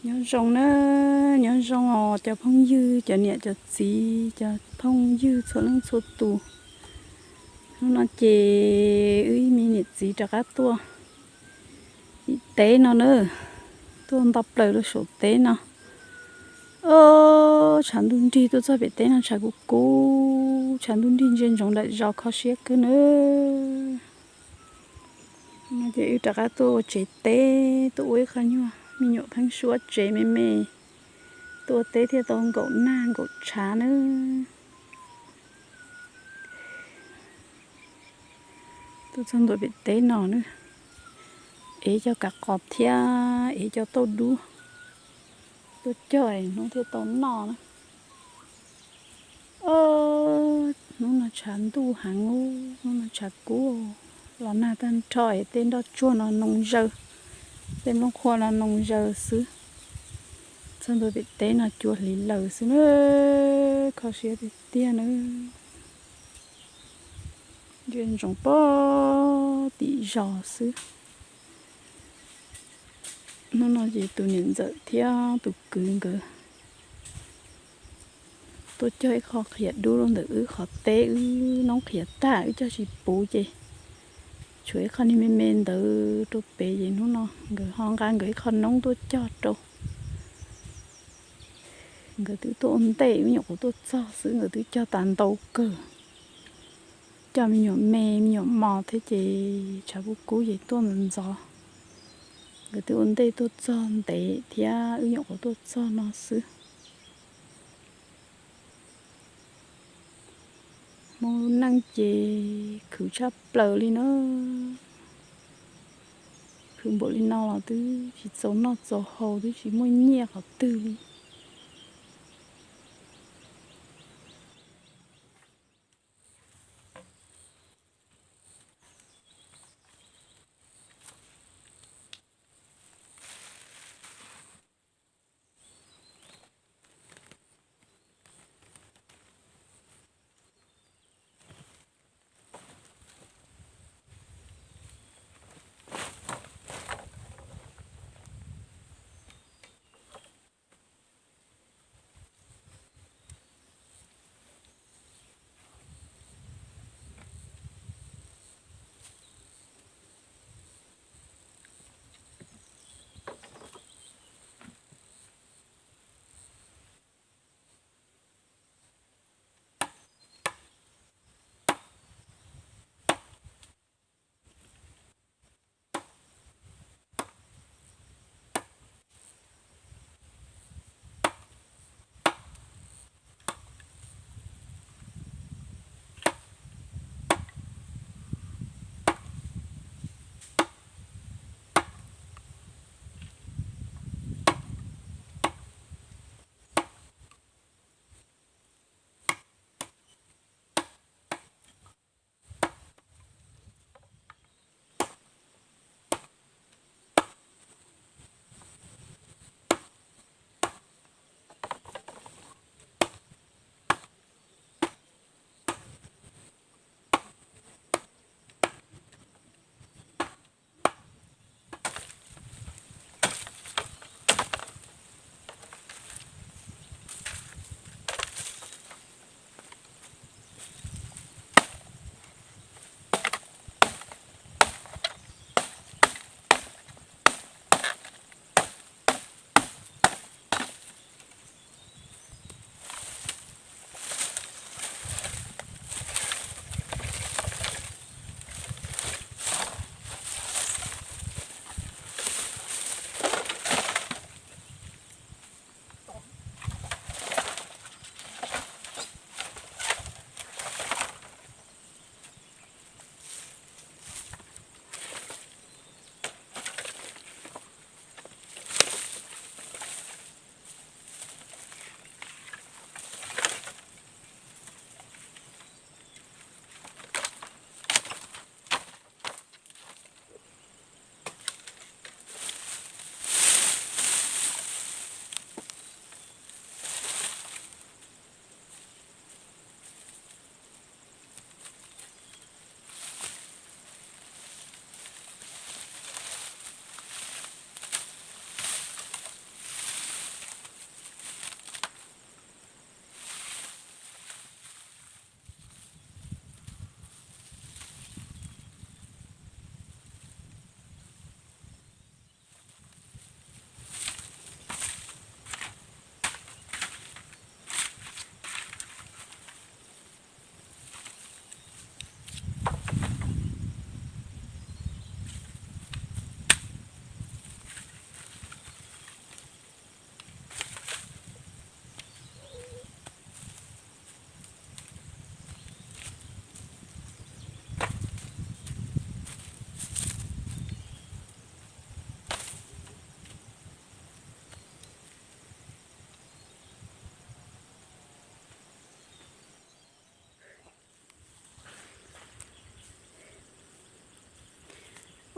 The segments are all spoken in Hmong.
Nyob zoo na, nyob zoo os cov phooj ywg, cov niam cov txiv, cov phooj ywg txhua leej txhua tus. Hnub no ces wb ib me niam txiv rov qab tuaj tim teb no na, tuaj nto plaws rau saum teb no. Os, tshav ntuj nrig tuaj txog pem teb no tshav kub kub, tshav ntuj nrig ntsia ntsoov nram zos kho siab kawg na. No ces wb rov qab tuaj ua tsev teb, tuaj ua ib qho nyuag me nyuam pheeb suab tsev me me, tuaj ua teb thiaj tau nkaum nag nkaum tshav na. Tuaj txog ntua pem teb no na, ev cov kav qos thiab ev cov tauj dub tuaj cog hnub thiaj tau noj na. Hnub no tshav ntuj heev, hnub no tshav kub, los nag tag nrho es tej nroj tsuag no noo zaws, tej nplooj qhuav no noo zaws xwb. Txog ntua pem teb no cua hliv laws xwb na, kho siab tiag tiag na. Ntsia ntsoov pog tim zos xwb. Hnub no ces tus niam ntxawm thiab tus kwv nkawd tuaj cog ib qho qhiav dub rau ntawm wb qhov teb, wb noob qhiav tag wb cog tsis puv ces tshuav ib qho niag me me ntawd rau pem ces hnub no nkawd ho nqa nkawd ib qho noob tuaj cog rau. Nkawd twb tuaj ua ntej wb nyuam qhuav tuaj txog xwb, nkawd twb cog tas ntau kawg. Cog me nyuam me me nyuam mos thiab ces tshav kub kub ces tuaj ntxov ntxov. Nkawd twb ua ntej tuaj txog ntev thiab wb nyuam qhuav tuaj txog no xwb. Hmoob lub neej ces khwv tshaj plaws li na. Khwv npaum li no los twb tsis txaus noj txaus haus, twb tsis muaj nyiaj qhov twg li.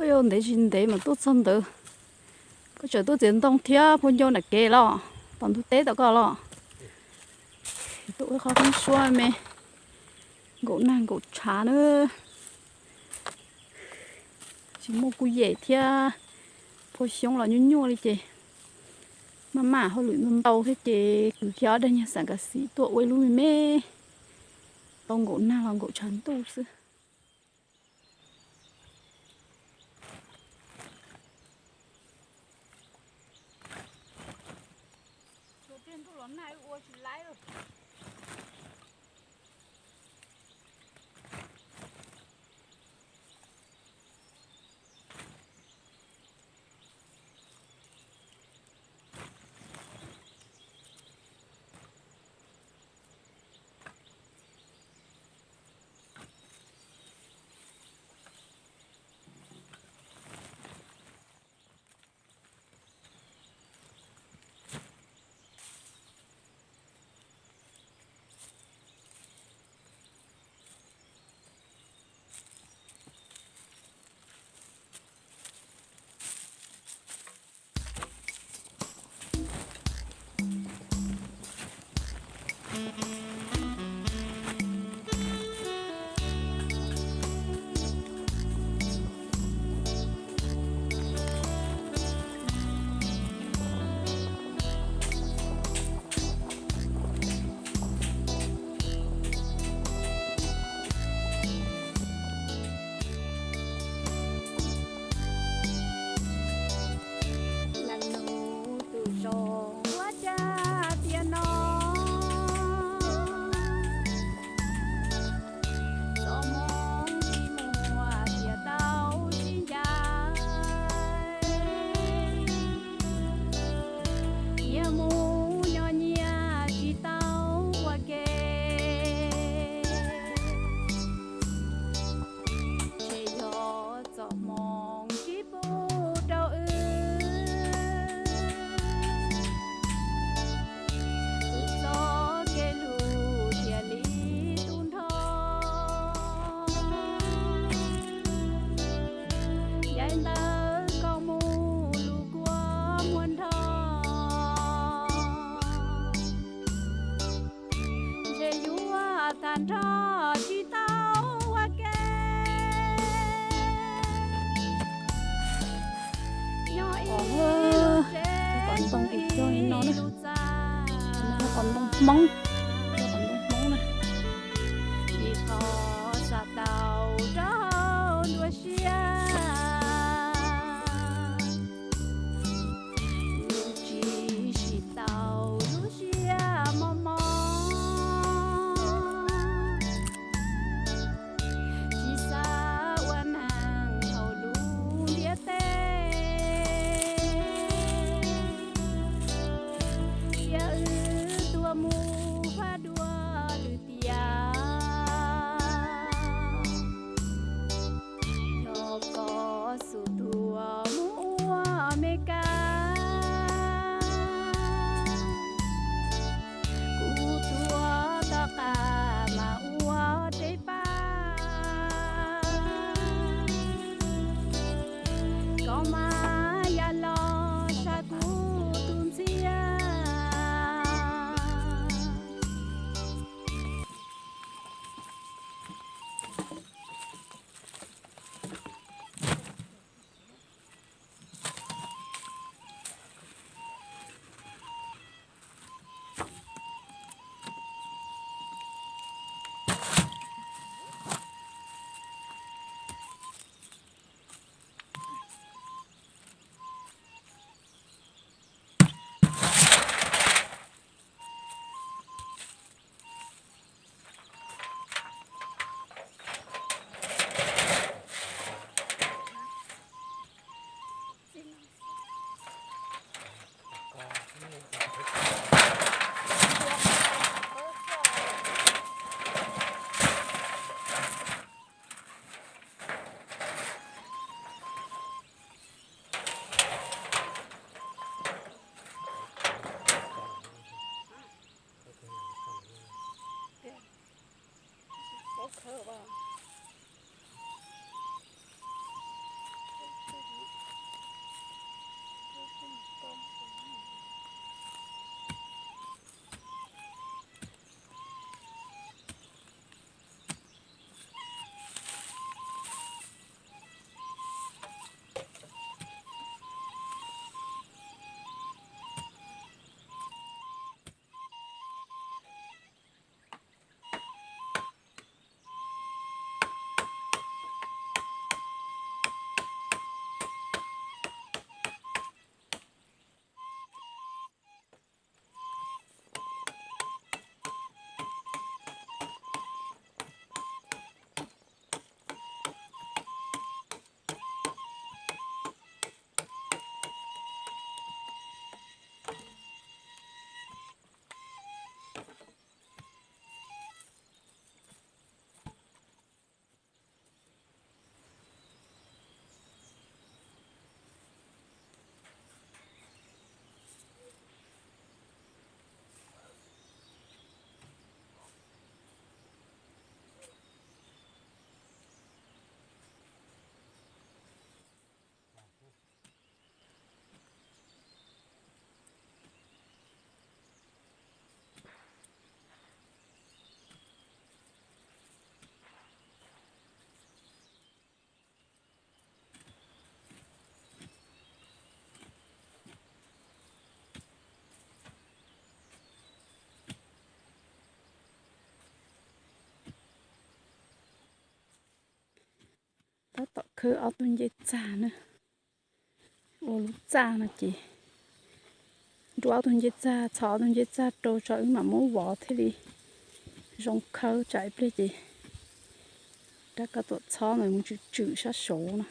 Ua yog ntev tsis ntev mas tuaj txog ntawd. Koj tseem tuaj txiav ntoo thiab phua ncau nram kev los, tom ntug teb tom koj los. Tuaj ua qhov pheeb suab me, nkaum nag nkaum tshav na. Tsis muaj kuj yem thiab, phua xyoob los nyuaj nyuaj li ces maj mam hauj lwm ntau ntau thiab ces kwv kiag ob daig nyuag xam kav xim tuaj ua ib lub me me, tau nkaum nag los nkaum tshav ntuj xwb. Leej nus tus zoo ua cas tias no, txoj hmoov tsis muaj tias tau sib ncaim, nyias mus nyob nyias tsis tau ua ke. Ces yog txoj hmoov tsis pub rau wb, wb txoj kev hlub thiaj li tu nrho. Yav ntawd koj mus lus kua muag nrho, ntshe yuav tag nrho tsis tau ua ke. Nyob ib lub tsev ntoo kuj cog li no na, qos ntoo Hmoob, cog qos ntoo Hmoob na. Ib qho xav tau rau hauv nruab siab, tsis sim tau lub siab mos mos, tsis xav ua neeg hauv lub ntiaj teb. Cia wb tuaj mus Tab tom khawb ob tug ncej txag na, ua lub txaj no ces nruab ob tug ncej txag, txhos ob tug ncej txag rau tso wb mam muab vov thiaj li zoo khawb, tsam ib pliag ces rov qab tuam txhob ntawd mus tswm tswm sab saud no. Tam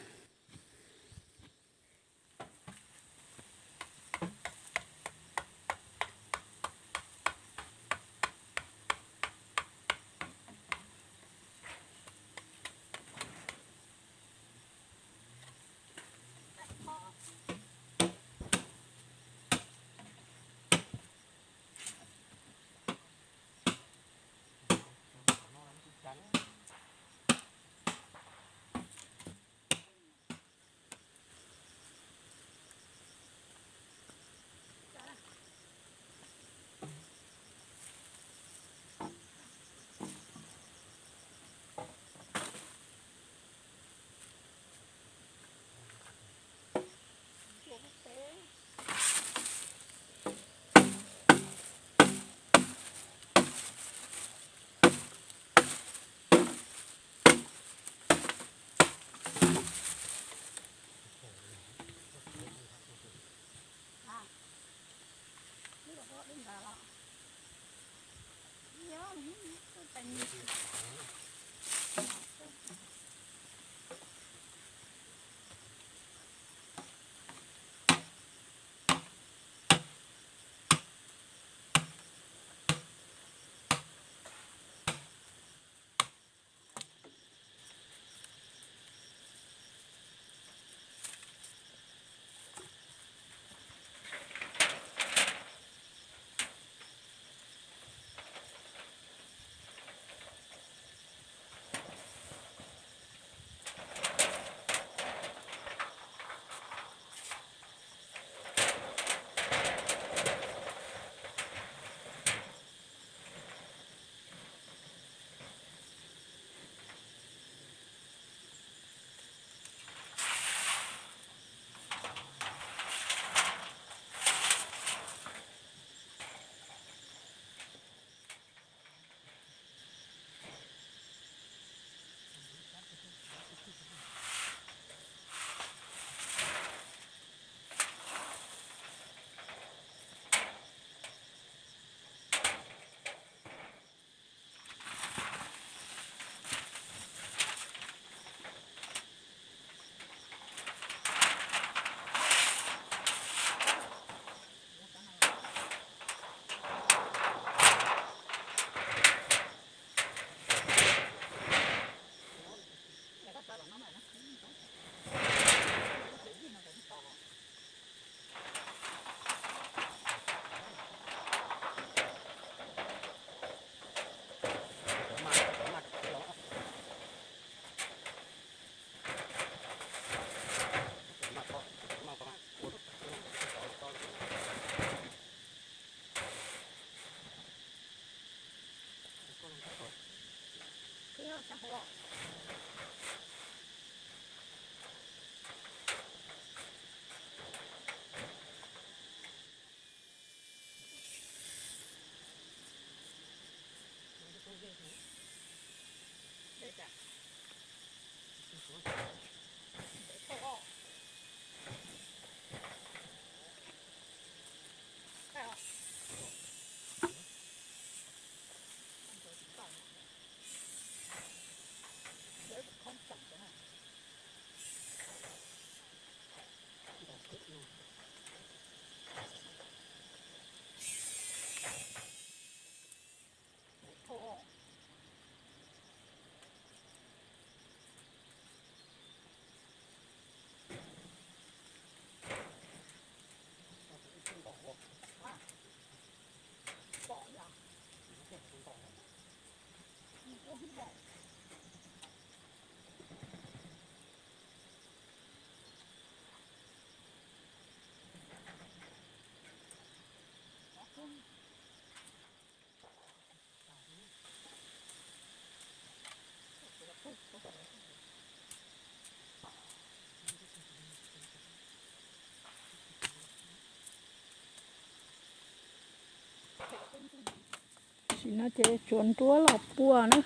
sim no ces tsuav nruab los pua na,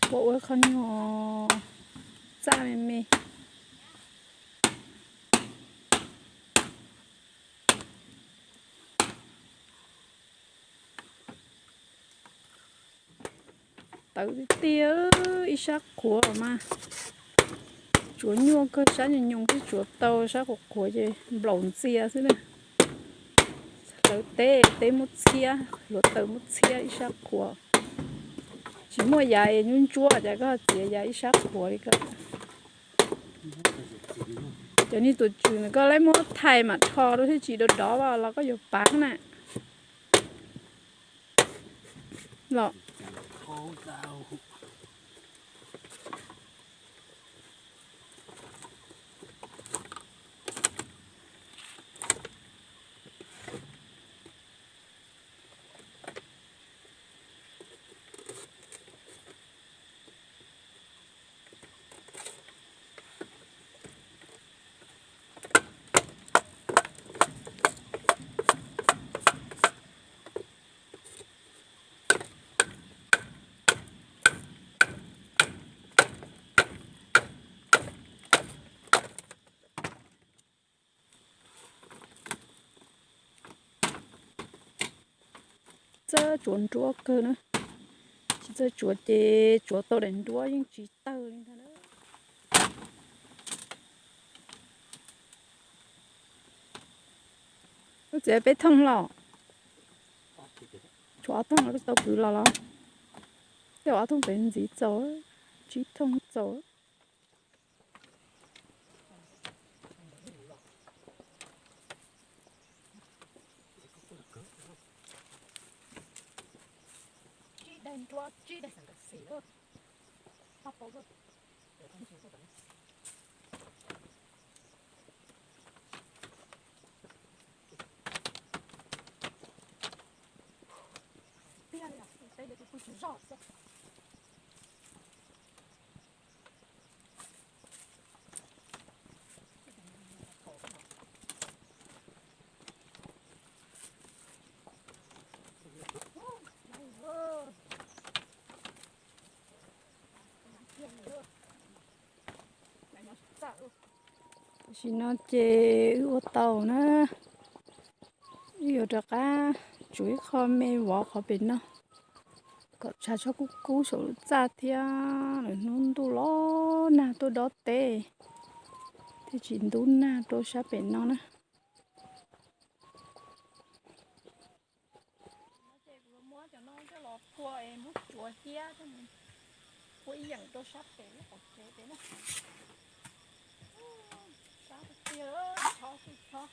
pua ua qhov nyuag txaj me me. Tawv tiag tiag, ib sab qhuav mas tsuav nyuaj kawg, sab nyoos nyoos twb tsuav tau, sab qhuav qhuav ces nplaum ntxias xwb na. Hlawv teb, teb muab txhiab, hluav taws muab txhiab ib sab qhuav. Tsis muaj yav es nyuaj ntsuab cas koj txiav yav ib sab qhuav li koj. Cov niag tuam tswm koj lawv muab thaij mam rho rau thiab, tsis dov dov los koj yuav pav na. Los. Txawj tsuav nruab kawg na. Tsis txawj tsuav ces tsuav tau daim nruab yeej tsis tawg li ntag na. Lub txiv peb thooj los? Tshuav ob thooj los tau kwv los los? Tej ob thooj pem ntxiv txaus, tsib thooj txaus. Tam sim no ces wb ua tau na, wb yuav rov qab tsuav ib qho me vov qhov pem no kom tshav txhob kub kub saum lub txaj thiab lwm hnub ntuj los nag tuaj dob teb thiaj tsis ntub nag rau sab pem no na. Ces kuv muab cov no coj los phua es muab tsuav hiab, phua ib yam rau sab pem lub qhov tsev pem na. Sab tiag, chob kuj chob.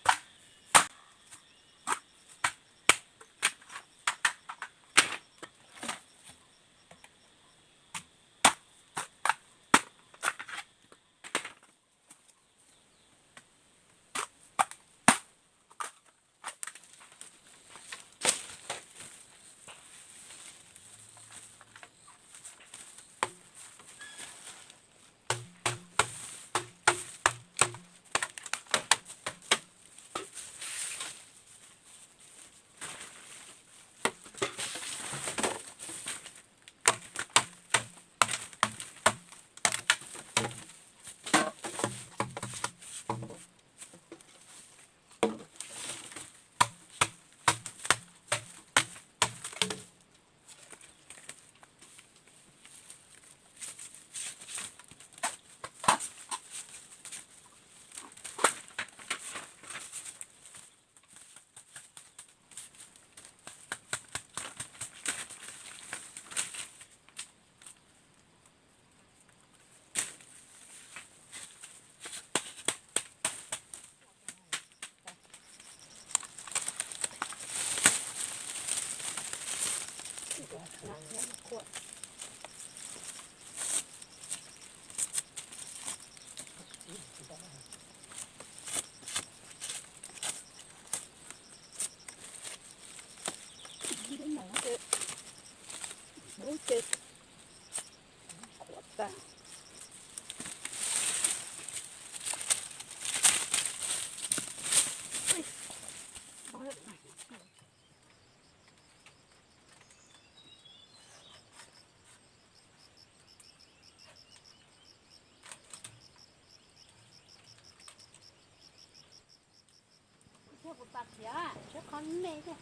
Kuv tas khiav, tshuav qhov me thiab,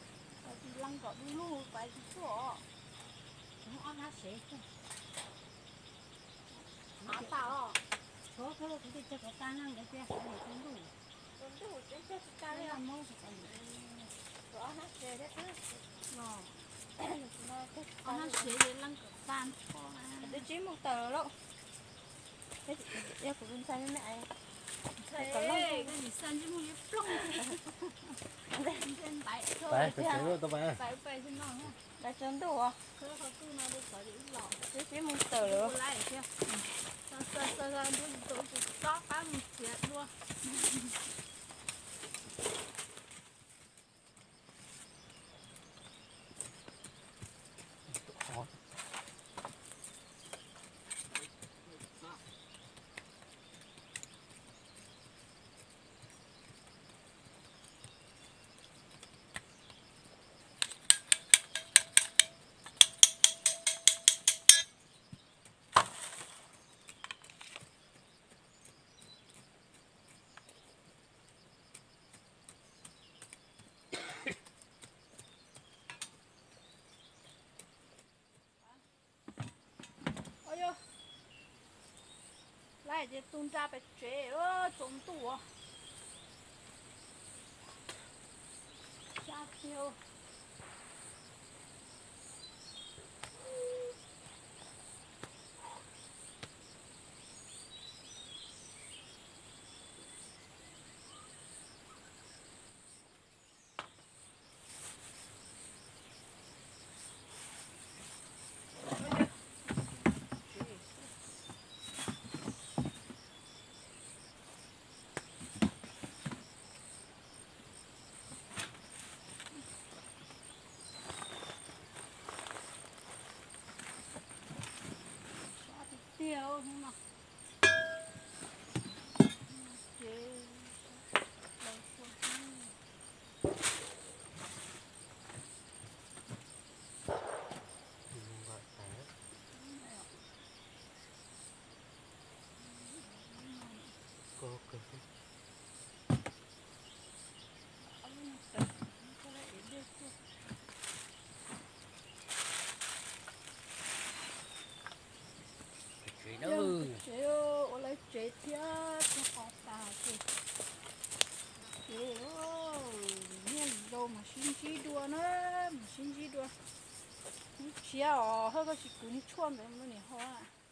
leej kom du lug pas tsis tuaj os. Tshuav ob hnab sev xwb. Hnav tas os. Tshuav kawg, kuv twb cog kom tas na, nkawd tias xav ntuj. Ntuj tseem cog tsis tas li os. Ob hnab sev thiab xwb. Ob hnab sev li leej kom tas nrho. Twb tsib moos tawm lawm. Yog kuv ntxhais me me es, ntxhais kom loj, ntsej muag liab ploog. Ntsej ntaiv, ntaiv tsaus ntuj os. Twb tsib moos tawm lawm. Lawv ces tu nra pem tsev, tsaus ntuj os. Xyab tiag. Xyab tiag tiag hnub no. Ces Tsev, ua lawv tsev thiab tsis qhov tas ces. Tsev, niaj zaus mam sib ntsib dua na, mam sib ntsib dua. Hnub tshiab os, Hawj koj tsis kwv niag tshuaj ntawd rau niam haus.